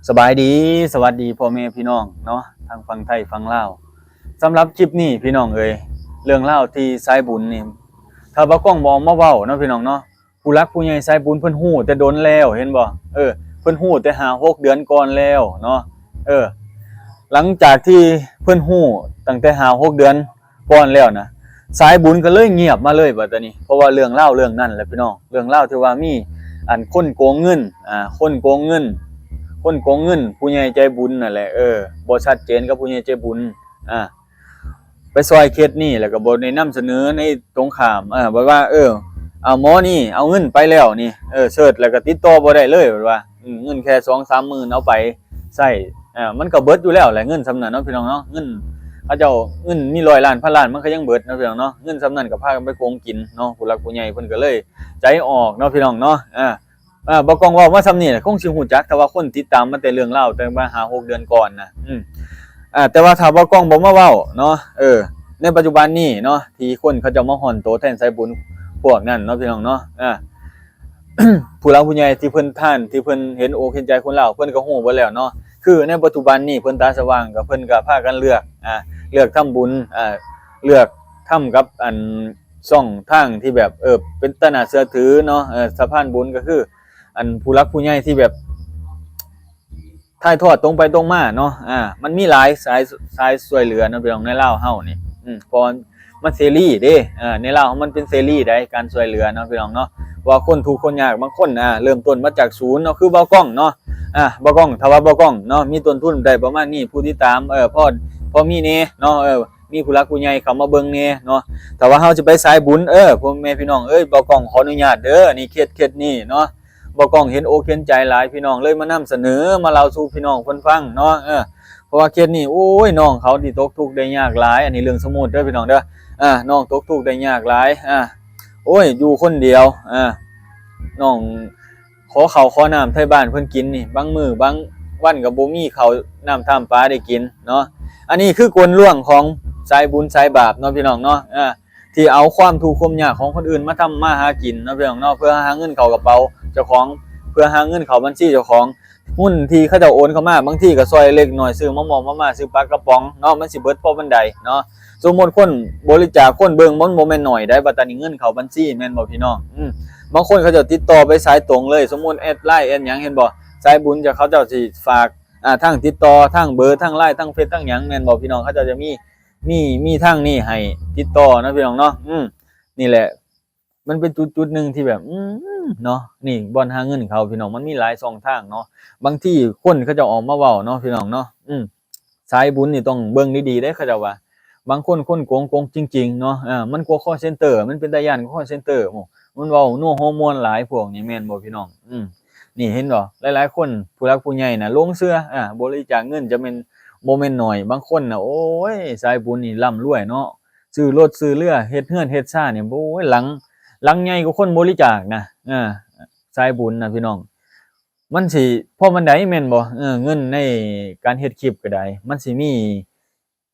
ສະບາຍດີ ສະຫວັດດີພໍ່ແມ່ພີ່ນ້ອງເນາະ ທັງຝັ່ງໄທຝັ່ງລາວ. ສຳລັບຄລິບນີ້ພີ່ນ້ອງເອີຍ ເລື່ອງລາວທີ່ສາຍບຸນນີ້ ຖ້າບ່າວກ້ອງບໍ່ເອົາມາເວົ້າເນາະພີ່ນ້ອງເນາະ ຜູ້ຫຼັກຜູ້ໃຫຍ່ສາຍບຸນເພິ່ນຮູ້ແຕ່ດົນແລ້ວ ເຫັນບໍ່? ເອີ ເພິ່ນຮູ້ແຕ່ຫ້າຫົກເດືອນກ່ອນແລ້ວເນາະ. ເອີ ຫຼັງຈາກທີ່ເພິ່ນຮູ້ຕັ້ງແຕ່ຫ້າຫົກເດືອນກ່ອນແລ້ວນະ ສາຍບຸນກໍເລີຍງຽບມາເລີຍບັດຕານີ້ ເພາະວ່າເລື່ອງລາວເລື່ອງນັ້ນແຫຼະພີ່ນ້ອງ ເລື່ອງລາວທີ່ວ່າມີອັນຄົນໂກງເງິນ ອ່າ ຄົນໂກງເງິນ ຄົນໂກງເງິນຜູ້ໃຫຍ່ໃຈບຸນນັ້ນແຫຼະ ເອີ ບໍ່ຊັດເຈນກັບຜູ້ໃຫຍ່ໃຈບຸນ ອ່າ ໄປຊ່ອຍເຂດນີ້ ແລ້ວກໍບໍ່ໄດ້ນຳສະເໜີໃນຕົງຂ້າມ ເອີ ແບບວ່າ ເອີ ເອົາໝໍນີ້ເອົາເງິນໄປແລ້ວນີ້ ເອີ ເສີດ ແລ້ວກໍຕິດຕໍ່ບໍ່ໄດ້ເລີຍ ແບບວ່າ ອືມ ເງິນແຄ່ສອງສາມໝື່ນເອົາໄປໃຊ້ ເອີ ມັນກໍເບິດຢູ່ແລ້ວແຫຼະ ເງິນສ່ຳນັ້ນເນາະພີ່ນ້ອງເນາະ ເງິນເຂົາເຈົ້າ ເງິນມີຮ້ອຍລ້ານພັນລ້ານ ມັນກໍຍັງເບິດເນາະພີ່ນ້ອງເນາະ ເງິນສ່ຳນັ້ນກໍພາກັນໄປໂກງກິນເນາະ ຜູ້ຫຼັກຜູ້ໃຫຍ່ເພິ່ນກໍເລີຍໃຈອອກເນາະພີ່ນ້ອງເນາະ ອ່າ ອ່າ ບ່າວກ້ອງເວົ້າມາສ່ຳນີ້ແຫຼະ ຄົງຊິຮູ້ຈັກ ຖ້າວ່າຄົນຕິດຕາມມາແຕ່ເລື່ອງລາວ ແຕ່ວ່າຫ້າຫົກເດືອນກ່ອນນະ ອືມ ອ່າ ແຕ່ວ່າຖ້າບ່າວກ້ອງບໍ່ມາເວົ້າເນາະ ເອີ ໃນປັດຈຸບັນນີ້ເນາະ ທີ່ຄົນເຂົາເຈົ້າມາຮ້ອນໂຕແທນສາຍບຸນພວກນັ້ນເນາະ ພີ່ນ້ອງເນາະ ອ່າ ຜູ້ຫຼັກຜູ້ໃຫຍ່ທີ່ເພິ່ນທ່ານ ທີ່ເພິ່ນເຫັນອົກເຫັນໃຈຄົນລາວ ເພິ່ນກໍຮູ້ເບິດແລ້ວເນາະ ຄືໃນປັດຈຸບັນນີ້ເພິ່ນຕາສະຫວ່າງ ກໍເພິ່ນກໍພາກັນເລືອກ ອ່າ ເລືອກທຳບຸນ ອ່າ ເລືອກທຳກັບອັນ ຊ່ອງທາງທີ່ແບບ ເອີ ເປັນຕາໜ້າເຊື່ອຖືເນາະ ເອີ ສະພານບຸນກໍຄື ອັນຜູ້ຫຼັກຜູ້ໃຫຍ່ທີ່ແບບຖ່າຍທອດຕົງໄປຕົງມາເນາະ ອ່າ ມັນມີຫຼາຍສາຍ ສາຍຊ່ວຍເຫຼືອເນາະ ພີ່ນ້ອງ ໃນລາວເຮົານີ້ ອືມ ເພາະວ່າມັນເສລີເດ້ ເອີ ໃນລາວເຮົາມັນເປັນເສລີໃດ໋ ການຊ່ວຍເຫຼືອເນາະ ພີ່ນ້ອງເນາະ ເພາະວ່າຄົນທຸກຄົນຍາກ ບາງຄົນ ອ່າ ເລີ່ມຕົ້ນມາຈາກສູນເນາະ ຄືບ່າວກ້ອງເນາະ ອ່າ ບ່າວກ້ອງ ຖ້າວ່າບ່າວກ້ອງເນາະ ມີຕົ້ນທຶນໄດ້ປະມານນີ້ ຜູ້ຕິດຕາມ ເອີ ພໍ ພໍມີແດ່ເນາະ ເອີ ມີຜູ້ຫຼັກຜູ້ໃຫຍ່ເຂົ້າມາເບິ່ງແດ່ເນາະ ຖ້າວ່າເຮົາຊິໄປສາຍບຸນ ເອີ ພໍ່ແມ່ພີ່ນ້ອງເອີຍ ບ່າວກ້ອງຂໍອະນຸຍາດເດີ ນີ້ເຂດ ເຂດນີ້ເນາະ ບ່າວກ້ອງເຫັນອົກເຫັນໃຈຫຼາຍ ພີ່ນ້ອງເລີຍມານຳສະເໜີ ມາເລົ່າສູ່ພີ່ນ້ອງເພິ່ນຟັງເນາະ ເອີ ເພາະວ່າເຂດນີ້ ໂອ້ຍ ນ້ອງເຂົານີ້ຕົກທຸກໄດ້ຍາກຫຼາຍ ອັນນີ້ເລື່ອງສົມມຸດເດີພີ່ນ້ອງເດີ ອ່າ ນ້ອງຕົກທຸກໄດ້ຍາກຫຼາຍ ອ່າ ໂອ້ຍ ຢູ່ຄົນດຽວ ອ່າ ນ້ອງ ຂໍເຂົ້າຂໍນ້ຳໄທບ້ານເພິ່ນກິນນີ້ ບາງມື້ບາງວັນກໍບໍ່ມີເຂົ້ານ້ຳທຳປາໄດ້ກິນເນາະ ອັນນີ້ຄືກົນລວງຂອງສາຍບຸນສາຍບາບເນາະ ພີ່ນ້ອງເນາະ ອ່າ ທີ່ເອົາຄວາມທຸກຄວາມຍາກຂອງຄົນອື່ນມາທຳມາຫາກິນເນາະ ພີ່ນ້ອງເນາະ ເພື່ອຫາເງິນເຂົ້າກະເປົາເຈົ້າຂອງ ເພື່ອຫາເງິນເຂົ້າບັນຊີເຈົ້າຂອງ ເງິນທີ່ເຂົາເຈົ້າໂອນເຂົ້າມາ ບາງທີກໍຊ່ອຍເລັກນ້ອຍ ຊື້ມາມ່ອງມາມ່າ ຊື້ປາກະປ໋ອງເນາະ ມັນຊິເບິດພໍປານໃດເນາະ ສົມມຸດຄົນບໍລິຈາກ ຄົນເບິ່ງ ມັນບໍ່ແມ່ນໜ້ອຍໃດ໋ ບັດຕານີ້ເງິນເຂົ້າບັນຊີ ແມ່ນບໍ່ພີ່ນ້ອງ? ອືມ ບາງຄົນເຂົາເຈົ້າຕິດຕໍ່ໄປສາຍຕົງເລີຍ ສົມມຸດແອັດໄລນ໌ ແອັດຫຍັງ ເຫັນບໍ່? ສາຍບຸນຈະ ເຂົາເຈົ້າຊິຝາກ ອ່າ ທາງຕິດຕໍ່ ທາງເບີ ທາງໄລນ໌ ທາງເຟສ ທາງຫຍັງ ແມ່ນບໍ່ພີ່ນ້ອງ? ເຂົາເຈົ້າຈະມີ ມີ ມີທາງນີ້ໃຫ້ຕິດຕໍ່ເນາະ ພີ່ນ້ອງເນາະ ອືມ ນີ້ແຫຼະ ມັນເປັນຈຸດໆໜຶ່ງທີ່ແບບ ອືມ ເນາະ ນີ້ບ່ອນຫາເງິນເຂົາ ພີ່ນ້ອງ ມັນມີຫຼາຍຊ່ອງທາງເນາະ ບາງທີຄົນເຂົາເຈົ້າອອກມາເວົ້າເນາະ ພີ່ນ້ອງເນາະ ອືມ ສາຍບຸນນີ້ຕ້ອງເບິ່ງດີໆເດ້ ເຂົາເຈົ້າວ່າ ບາງຄົນຄົນໂກງ ໂກງຈິງໆເນາະ ເອີ ມັນກວ່າຄໍເຊັນເຕີ ມັນເປັນຕາຢ້ານກວ່າຄໍເຊັນເຕີ ໂອ້ ມັນເວົ້ານົວຫົວມ່ວນຫຼາຍພວກນີ້ ແມ່ນບໍ່ພີ່ນ້ອງ? ອືມ ນີ້ເຫັນບໍ່ ຫຼາຍໆຄົນ ຜູ້ຫຼັກຜູ້ໃຫຍ່ນະຫຼົງເຊື່ອ ອ່າ ບໍລິຈາກເງິນຈະແມ່ນ ບໍ່ແມ່ນໜ້ອຍ ບາງຄົນນະ ໂອ້ຍ ສາຍບຸນນີ້ລ່ຳລວຍເນາະ ຊື້ລົດຊື້ເຮືອ ເຮັດເຮືອນເຮັດຊານນີ້ ໂອ້ຍ ຫຼັງ ຫຼັງໃຫຍ່ກວ່າຄົນບໍລິຈາກນະ ເອີ ສາຍບຸນນະ ພີ່ນ້ອງ ມັນຊິພໍປານໃດແມ່ນບໍ່? ເອີ ເງິນໃນການເຮັດຄລິບກໍໄດ້ ມັນຊິມີ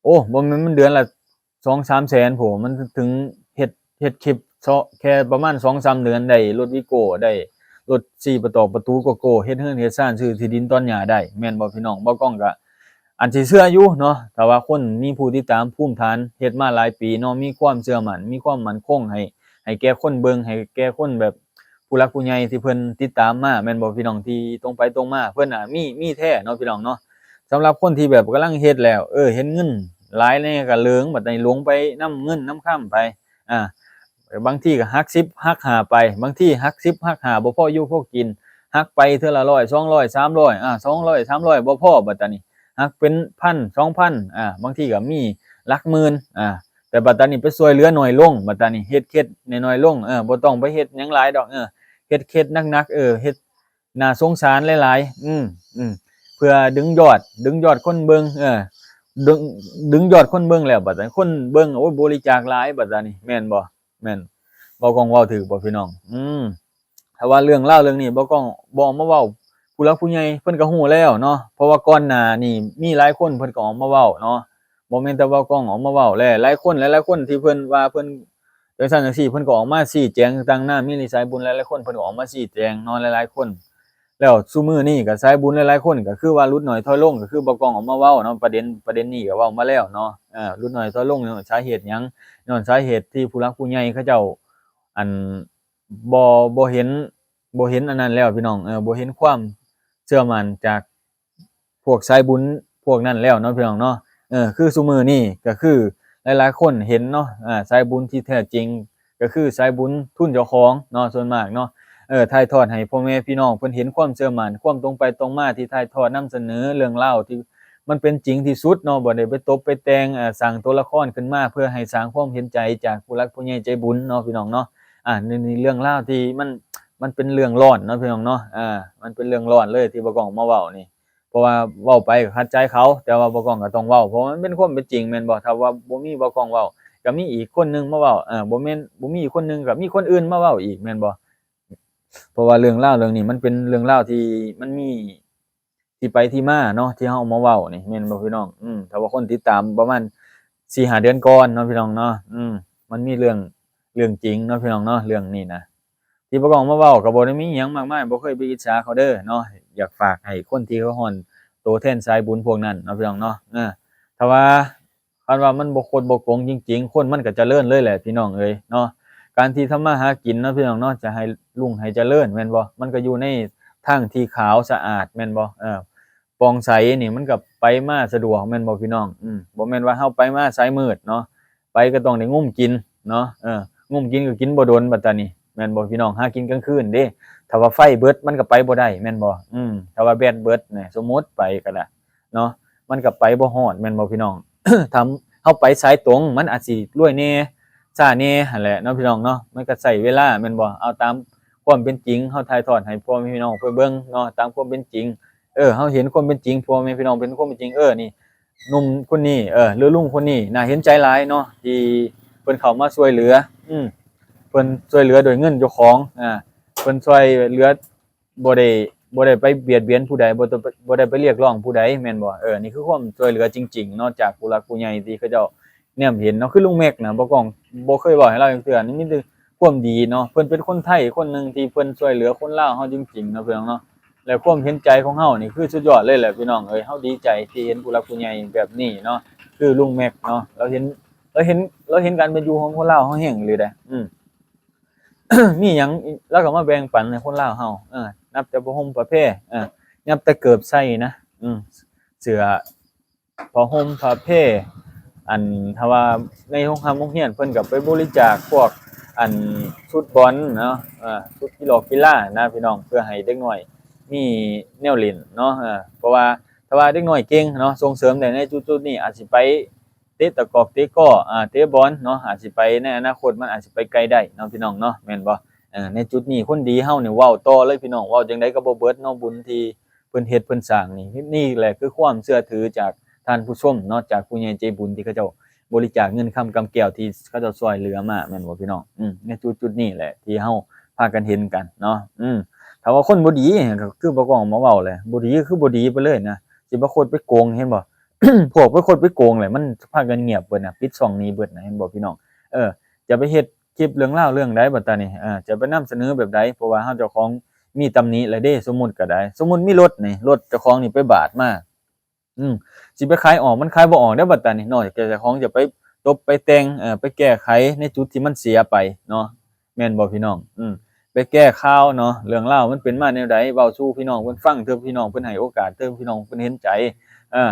ໂອ້ ບໍ່ແມ່ນມັນເດືອນລະສອງສາມແສນພຸ້ນ ມັນເຖິງເຮັດ ເຮັດຄລິບເຊາະແຄ່ປະມານສອງສາມເດືອນ ໄດ້ລົດວີໂກ້ ໄດ້ລົດສີ່ປະຕອກປະຕູໂກໂກ້ ເຮັດເຮືອນເຮັດຊານ ຊື້ທີ່ດິນຕອນຫຍ້າໄດ້ ແມ່ນບໍ່ພີ່ນ້ອງ? ບ່າວກ້ອງກະ ອັນຊິເຊື່ອຢູ່ເນາະ ຖ້າວ່າຄົນມີຜູ້ຕິດຕາມພູມຖານ ເຮັດມາຫຼາຍປີເນາະ ມີຄວາມເຊື່ອໝັ້ນ ມີຄວາມໝັ້ນຄົງໃຫ້ ໃຫ້ແກ່ຄົນເບິ່ງ ໃຫ້ແກ່ຄົນແບບຜູ້ຫຼັກຜູ້ໃຫຍ່ທີ່ເພິ່ນຕິດຕາມມາ ແມ່ນບໍ່ພີ່ນ້ອງ? ທີ່ຕົງໄປຕົງມາ ເພິ່ນ ອ່າ ມີ ມີແທ້ເນາະ ພີ່ນ້ອງເນາະ. ສຳລັບຄົນທີ່ແບບກຳລັງເຮັດແລ້ວ ເອີ ເຫັນເງິນຫຼາຍແດ່ກໍເຫຼີງ ບັດນີ້ຫຼົງໄປນຳເງິນນຳຄຳໄປ ອ່າ ບາງທີກໍຫັກສິບຫັກຫ້າໄປ ບາງທີຫັກສິບຫັກຫ້າບໍ່ພໍຢູ່ພໍກິນ ຫັກໄປເທື່ອລະຮ້ອຍ ສອງຮ້ອຍ ສາມຮ້ອຍ ອ່າ ສອງຮ້ອຍ ສາມຮ້ອຍ ບໍ່ພໍ ບັດຕານີ້ ຫັກເປັນພັນ ສອງພັນ ອ່າ ບາງທີກໍມີຫຼັກໝື່ນ ອ່າ ແຕ່ບັດຕານີ້ໄປຊ່ວຍເຫຼືອໜ້ອຍລົງ ບັດຕານີ້ເຮັດເຂດໜ້ອຍໆລົງ ເອີ ບໍ່ຕ້ອງໄປເຮັດຫຍັງຫຼາຍດອກ ເອີ ເຮັດເຂດໜັກໆ ເອີ ເຮັດໜ້າສົງສານຫຼາຍໆ ອືມ ອືມ ເພື່ອດຶງຍອດ ດຶງຍອດຄົນເບິ່ງ ເອີ ດຶງ ດຶງຍອດຄົນເບິ່ງແລ້ວ ບັດຕານີ້ຄົນເບິ່ງ ໂອ້ຍ ບໍລິຈາກຫຼາຍ ບັດຕານີ້ ແມ່ນບໍ່? ແມ່ນ ບ່າວກ້ອງເວົ້າຖືກບໍ່ພີ່ນ້ອງ? ອືມ ຖ້າວ່າເລື່ອງລາວເລື່ອງນີ້ ບ່າວກ້ອງບໍ່ເອົາມາເວົ້າ ຜູ້ຫຼັກຜູ້ໃຫຍ່ເພິ່ນກໍຮູ້ແລ້ວເນາະ ເພາະວ່າກ່ອນໜ້ານີ້ມີຫຼາຍຄົນເພິ່ນກໍອອກມາເວົ້າເນາະ ບໍ່ແມ່ນແຕ່ບ່າວກ້ອງອອກມາເວົ້າ ແລະ ຫຼາຍຄົນ ຫຼາຍໆຄົນທີ່ເພິ່ນວ່າເພິ່ນຈັ່ງຊັ້ນຈັ່ງຊີ້ ເພິ່ນກໍອອກມາຊີ້ແຈງ ຕ່າງໜ້າມີລິສາຍບຸນ ຫຼາຍໆຄົນເພິ່ນກໍອອກມາຊີ້ແຈງເນາະ ຫຼາຍໆຄົນ ແລ້ວຊຸມື້ນີ້ກໍສາຍບຸນຫຼາຍໆຄົນກໍຄືວ່າຫຼຸດໜ້ອຍຖອຍລົງ ກໍຄືບ່າວກ້ອງອອກມາເວົ້າເນາະ ປະເດັນ ປະເດັນນີ້ກໍເວົ້າມາແລ້ວເນາະ ເອີ ຫຼຸດໜ້ອຍຖອຍລົງຍ້ອນສາເຫດຫຍັງ? ຍ້ອນສາເຫດທີ່ຜູ້ຫຼັກຜູ້ໃຫຍ່ເຂົາເຈົ້າ ອັນ ບໍ່ ບໍ່ເຫັນ ບໍ່ເຫັນອັນນັ້ນແລ້ວພີ່ນ້ອງ ເອີ ບໍ່ເຫັນຄວາມເຊື່ອໝັ້ນຈາກ ພວກສາຍບຸນພວກນັ້ນແລ້ວເນາະພີ່ນ້ອງເນາະ ເອີ ຄືຊຸມື້ນີ້ກໍຄືຫຼາຍໆຄົນເຫັນເນາະ ອາ ສາຍບຸນທີ່ແທ້ຈິງກໍຄືສາຍບຸນທຶນເຈົ້າຂອງເນາະ ສ່ວນມາກເນາະ ເອີ ຖ່າຍທອດໃຫ້ພໍ່ແມ່ພີ່ນ້ອງເພິ່ນເຫັນຄວາມເຊື່ອໝັ້ນ ຄວາມຕົງໄປຕົງມາ ທີ່ຖ່າຍທອດນຳສະເໜີເລື່ອງລາວທີ່ມັນເປັນຈິງທີ່ສຸດເນາະ ບໍ່ໄດ້ໄປຕົບໄປແຕ່ງ ເອີ ສ້າງຕົວລະຄອນຂຶ້ນມາເພື່ອໃຫ້ສ້າງຄວາມເຫັນໃຈຈາກຜູ້ຫຼັກຜູ້ໃຫຍ່ໃຈບຸນເນາະພີ່ນ້ອງເນາະ ອາ ນີ້ ນີ້ເລື່ອງລາວທີ່ມັນ ມັນເປັນເລື່ອງຮ້ອນເນາະພີ່ນ້ອງເນາະ ອາ ມັນເປັນເລື່ອງຮ້ອນເລີຍທີ່ບ່າວກ້ອງມາເວົ້ານີ້ ເພາະວ່າເວົ້າໄປກໍຂັດໃຈເຂົາ ແຕ່ວ່າບ່າວກ້ອງກໍຕ້ອງເວົ້າ ເພາະວ່າມັນເປັນຄວາມເປັນຈິງແມ່ນບໍ່? ຖ້າວ່າບໍ່ມີບ່າວກ້ອງເວົ້າ ກໍມີອີກຄົນໜຶ່ງມາເວົ້າ ເອີ ບໍ່ແມ່ນບໍ່ມີຄົນໜຶ່ງ ກໍມີຄົນອື່ນມາເວົ້າອີກແມ່ນບໍ່? ເພາະວ່າເລື່ອງລາວເລື່ອງນີ້ ມັນເປັນເລື່ອງລາວທີ່ມັນມີທີ່ໄປທີ່ມາເນາະ ທີ່ເຮົາເອົາມາເວົ້ານີ້ ແມ່ນບໍ່ພີ່ນ້ອງ? ອືມ ຖ້າວ່າຄົນຕິດຕາມປະມານສີ່ຫ້າເດືອນກ່ອນເນາະພີ່ນ້ອງເນາະ ອືມ ມັນມີເລື່ອງ ເລື່ອງຈິງເນາະພີ່ນ້ອງເນາະ ເລື່ອງນີ້ນະ ທີ່ບ່າວກ້ອງມາເວົ້າກໍບໍ່ໄດ້ມີຫຍັງມາກມາຍ ບໍ່ເຄີຍໄປອິດສາເຂົາເດີເນາະ ຢາກຝາກໃຫ້ຄົນທີ່ເຂົາຮ້ອນໂຕແທນສາຍບຸນພວກນັ້ນເນາະພີ່ນ້ອງເນາະ ເອີ ຖ້າວ່າ ຄັນວ່າມັນບໍ່ຄົດບໍ່ໂກງຈິງໆ ຄົນມັນກໍຈະເລີນເລີຍແຫຼະພີ່ນ້ອງເອີຍເນາະ ການທີ່ທຳມາຫາກິນເນາະພີ່ນ້ອງເນາະ ຈະໃຫ້ລຸ່ງໃຫ້ຈະເລີນແມ່ນບໍ່? ມັນກໍຢູ່ໃນທາງທີ່ຂາວສະອາດແມ່ນບໍ່? ເອີ ປ່ອງໃສນີ້ ມັນກໍໄປມາສະດວກແມ່ນບໍ່ພີ່ນ້ອງ? ອືມ ບໍ່ແມ່ນວ່າເຮົາໄປມາສາຍມືດເນາະ ໄປກໍຕ້ອງໄດ້ງຸ້ມກິນເນາະ ເອີ ງຸ້ມກິນກໍກິນບໍ່ດົນບັດຕານີ້ ແມ່ນບໍ່ພີ່ນ້ອງ? ຫາກິນກາງຄືນເດ້ ຖ້າວ່າໄຟເບິດມັນກໍໄປບໍ່ໄດ້ແມ່ນບໍ່? ອືມ ຖ້າວ່າແບັດເບິດນະ ສົມມຸດໄປກໍໄດ້ເນາະ ມັນກໍໄປບໍ່ຮອດແມ່ນບໍ່ພີ່ນ້ອງ? ຖ້າເຮົາໄປສາຍຕົງ ມັນອາດຊິລວຍແດ່ ຊ້າແດ່ຫັ້ນແຫຼະເນາະພີ່ນ້ອງເນາະ ມັນກໍໃຊ້ເວລາແມ່ນບໍ່? ເອົາຕາມຄວາມເປັນຈິງ ເຮົາຖ່າຍທອດໃຫ້ພໍ່ແມ່ພີ່ນ້ອງເພິ່ນເບິ່ງເນາະ ຕາມຄວາມເປັນຈິງ ເອີ ເຮົາເຫັນຄວາມເປັນຈິງ ພໍ່ແມ່ພີ່ນ້ອງເຫັນຄວາມເປັນຈິງ ເອີ ນີ້ ໜຸ່ມຄົນນີ້ ເອີ ຫຼືລຸງຄົນນີ້ ໜ້າເຫັນໃຈຫຼາຍເນາະ ທີ່ເພິ່ນເຂົ້າມາຊ່ວຍເຫຼືອ ອືມ ເພິ່ນຊ່ວຍເຫຼືອດ້ວຍເງິນເຈົ້າຂອງ ອາ ເພິ່ນຊ່ວຍເຫຼືອ ບໍ່ໄດ້ ບໍ່ໄດ້ໄປບຽດບຽນຜູ້ໃດ ບໍ່ໄດ້ ບໍ່ໄດ້ໄປລຽກຮ້ອງຜູ້ໃດແມ່ນບໍ່? ເອີ ນີ້ຄືຄວາມຊ່ວຍເຫຼືອຈິງໆເນາະ ຈາກຜູ້ຫຼັກຜູ້ໃຫຍ່ທີ່ເຂົາເຈົ້າແນມເຫັນເນາະ ຄືລຸງແມັກນະ ບ່າວກ້ອງບໍ່ເຄີຍເວົ້າໃຫ້ລາວຈັກເທື່ອ ນີ້ມີແຕ່ຄວາມດີເນາະ ເພິ່ນເປັນຄົນໄທຄົນໜຶ່ງທີ່ເພິ່ນຊ່ວຍເຫຼືອຄົນລາວເຮົາຈິງໆເນາະ ພີ່ນ້ອງເນາະ ແລະຄວາມເຫັນໃຈຂອງເຮົານີ້ຄືສຸດຍອດເລີຍແຫຼະພີ່ນ້ອງເອີຍ ເຮົາດີໃຈທີ່ເຫັນຜູ້ຫຼັກຜູ້ໃຫຍ່ແບບນີ້ເນາະ ຄືລຸງແມັກເນາະ ລາວເຫັນ ລາວເຫັນ ລາວເຫັນການເປັນຢູ່ຂອງຄົນລາວເຮົາແຮງອີ່ຫຼີເດ້ ອືມ ມີຫຍັງລາວກໍມາແບ່ງປັນໃຫ້ຄົນລາວເຮົາ ເອີ ນັບແຕ່ຜ້າຫົ່ມຜ້າແພ ເອີ ນັບແຕ່ເກີບໃສ່ນະ ອືມ ເສື້ອ ຜ້າຫົ່ມຜ້າແພ ອັນ ຖ້າວ່າໃນໂຮງຮຳໂຮງຮຽນເພິ່ນກໍໄປບໍລິຈາກພວກ ອັນ ຊຸດບອນເນາະ ເອີ ຊຸດກິລອກກິລານະພີ່ນ້ອງ ເພື່ອໃຫ້ເດັກນ້ອຍມີແນວຫຼິ້ນເນາະ ເອີ ເພາະວ່າຖ້າວ່າເດັກນ້ອຍເກັ່ງເນາະ ສົ່ງເສີມໄດ້ໃນຈຸດໆນີ້ ອາດຊິໄປເຕະຕະກອກເຕະກ້ອ ອາ ເຕະບອນເນາະ ອາດຊິໄປ ໃນອະນາຄົດມັນອາດຊິໄປໄກໄດ້ເນາະ ພີ່ນ້ອງເນາະ ແມ່ນບໍ່? ເອີ ໃນຈຸດນີ້ຄົນດີເຮົານີ້ເວົ້າຕໍ່ເລີຍພີ່ນ້ອງ ເວົ້າຈັ່ງໃດກໍບໍ່ເບິດເນາະ ບຸນທີ່ ເພິ່ນເຮັດເພິ່ນສ້າງນີ້ ນີ້ແຫຼະຄືຄວາມເຊື່ອຖືຈາກທ່ານຜູ້ຊົມເນາະ ຈາກຜູ້ໃຫຍ່ໃຈບຸນທີ່ເຂົາເຈົ້າບໍລິຈາກເງິນຄຳກຳແກ້ວທີ່ເຂົາເຈົ້າຊ່ວຍເຫຼືອມາ ແມ່ນບໍ່ພີ່ນ້ອງ? ອືມ ໃນຈຸດໆນີ້ແຫຼະທີ່ເຮົາພາກັນເຫັນກັນເນາະ ອືມ ຖ້າວ່າຄົນບໍ່ດີກໍຄືບໍ່ຕ້ອງມາເວົ້າແຫຼະ ບໍ່ດີຄືບໍ່ດີໄປເລີຍນະ ຊິໄປຄົດໄປໂກງ ເຫັນບໍ່? ພວກໄປຄົດໄປໂກງແຫຼະ ມັນພາກັນງຽບເບິດນະ ປິດຊ່ອງໜີເບິດນະ ເຫັນບໍ່ພີ່ນ້ອງ? ເອີ ຈະໄປເຮັດຄລິບເລື່ອງລາວເລື່ອງໃດບັດຕານີ້ ເອີ ຈະໄປນຳສະເໜີແບບໃດ ເພາະວ່າເຮົາເຈົ້າຂອງ ມີຕຳໜິແລ້ວເດ້ ສົມມຸດກໍໄດ້ ສົມມຸດມີລົດນີ້ ລົດເຈົ້າຂອງນີ້ໄປບາດມາ ອືມ ຊິໄປຂາຍອອກ ມັນຂາຍບໍ່ອອກເດ້ບັດຕານີ້ ນອກຈາກເຈົ້າຂອງຈະໄປຕົບໄປແຕ່ງ ເອີ ໄປແກ້ໄຂໃນຈຸດທີ່ມັນເສຍໄປເນາະ ແມ່ນບໍ່ພີ່ນ້ອງ? ອືມ ໄປແກ້ຂ່າວເນາະ ເລື່ອງລາວມັນເປັນມາແນວໃດ ເວົ້າສູ່ພີ່ນ້ອງເພິ່ນຟັງ ເທື່ອພີ່ນ້ອງເພິ່ນໃຫ້ໂອກາດ ເທື່ອພີ່ນ້ອງເພິ່ນເຫັນໃຈ ເອີ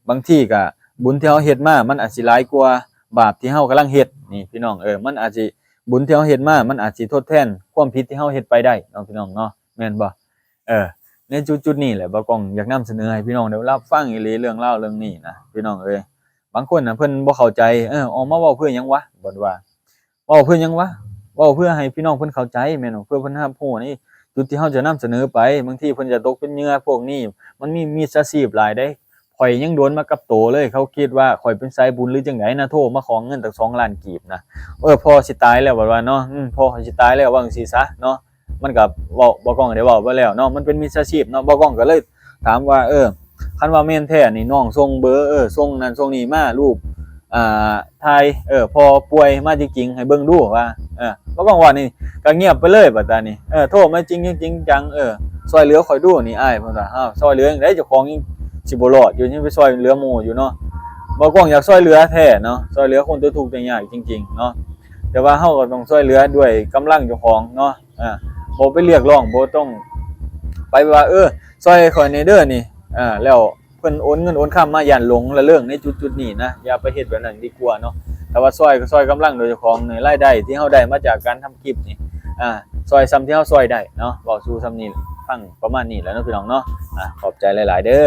ບາງທີກະບຸນທີ່ເຮົາເຮັດມາ ມັນອາດຊິຫຼາຍກວ່າບາບທີ່ເຮົາກຳລັງເຮັດນີ້ ພີ່ນ້ອງເອີຍ ມັນອາດຊິ ບຸນທີ່ເຮົາເຮັດມາ ມັນອາດຊິທົດແທນຄວາມຜິດທີ່ເຮົາເຮັດໄປໄດ້ເນາະ ພີ່ນ້ອງເນາະ ແມ່ນບໍ່? ເອີ ໃນຈຸດໆນີ້ແຫຼະ ບ່າວກ້ອງຢາກນຳສະເໜີໃຫ້ພີ່ນ້ອງໄດ້ຮັບຟັງອີ່ຫຼີ ເລື່ອງລາວເລື່ອງນີ້ນະ ພີ່ນ້ອງເອີຍ ບາງຄົນນະເພິ່ນບໍ່ເຂົ້າໃຈ ເອີ ອອກມາເວົ້າເພື່ອຫຍັງວະ ເພິ່ນວ່າ ເວົ້າເພື່ອຫຍັງວະ ເວົ້າເພື່ອໃຫ້ພີ່ນ້ອງເພິ່ນເຂົ້າໃຈ ແມ່ນບໍ່? ເພື່ອເພິ່ນຮັບຮູ້ໃນຈຸດທີ່ເຮົາຈະນຳສະເໜີໄປ ບາງທີເພິ່ນຈະຕົກເປັນເຫຍື່ອພວກນີ້ ມັນມີມິດສາຊີບຫຼາຍເດ້ ຂ້ອຍຍັງໂດນມາກັບໂຕເລີຍ ເຂົາຄິດວ່າຂ້ອຍເປັນສາຍບຸນຫຼືຈັ່ງໃດນະ ໂທມາຂໍເງິນຕັ້ງສອງລ້ານກີບນະ ເອີ ພໍ່ຊິຕາຍແລ້ວບັດວ່າເນາະ ອືມ ພໍ່ຂ້ອຍຊິຕາຍແລ້ວ ວ່າຈັ່ງຊີ້ຊະເນາະ ມັນກໍເວົ້າ ບ່າວກ້ອງໄດ້ເວົ້າໄປແລ້ວເນາະ ມັນເປັນມິດສາຊີບເນາະ ບ່າວກ້ອງກໍເລີຍຖາມວ່າ ເອີ ຄັນວ່າແມ່ນແທ້ນີ້ ນ້ອງສົ່ງເບີ ເອີ ສົ່ງນັ້ນສົ່ງນີ້ມາ ຮູບ ອ່າ ຖ່າຍ ເອີ ພໍ່ປ່ວຍມາຈິງໆ ໃຫ້ເບິ່ງດູວ່າ ເອີ ບ່າວກ້ອງວ່ານີ້ກໍງຽບໄປເລີຍບັດຕານີ້ ເອີ ໂທມາຈິງໆ ເອີ ຊ່ອຍເຫຼືອຂ້ອຍດູນີ້ອ້າຍ ເພິ່ນວ່າ. ອ້າວ ຊ່ອຍເຫຼືອຈັ່ງໃດ ເຈົ້າຂອງຍັງຊິບໍ່ລອດຢູ່ ຍັງໄປຊ່ອຍເຫຼືອໝູ່ຢູ່ເນາະ. ບ່າວກ້ອງຢາກຊ່ອຍເຫຼືອແທ້ເນາະ ຊ່ອຍເຫຼືອຄົນຕົວທຸກຕົວຍາກຈິງໆເນາະ ແຕ່ວ່າເຮົາກໍຕ້ອງຊ່ອຍເຫຼືອດ້ວຍກຳລັງເຈົ້າຂອງເນາະ. ອາ ບໍ່ໄປຮຽກຮ້ອງ ບໍ່ຕ້ອງໄປວ່າ ເອີ ຊ່ອຍຂ້ອຍແດ່ເດີນີ້ ອາ ແລ້ວ ເພິ່ນໂອນເງິນໂອນຄຳມາ ຢ້ານຫຼົງລະເລີງໃນຈຸດໆນີ້ນະ ຢ່າໄປເຮັດແບບນັ້ນດີກວ່າເນາະ. ຖ້າວ່າຊ່ອຍກໍຊ່ອຍກຳລັງໂດຍເຈົ້າຂອງ ໃນລາຍໄດ້ທີ່ເຮົາໄດ້ມາຈາກການທຳຄລິບນີ້ ອາ ຊ່ອຍສ່ຳທີ່ເຮົາຊ່ອຍໄດ້ເນາະ. ເວົ້າສູ່ສ່ຳນີ້ ຟັງປະມານນີ້ແຫຼະເນາະ ພີ່ນ້ອງເນາະ. ອາ ຂອບໃຈຫຼາຍໆເດີ.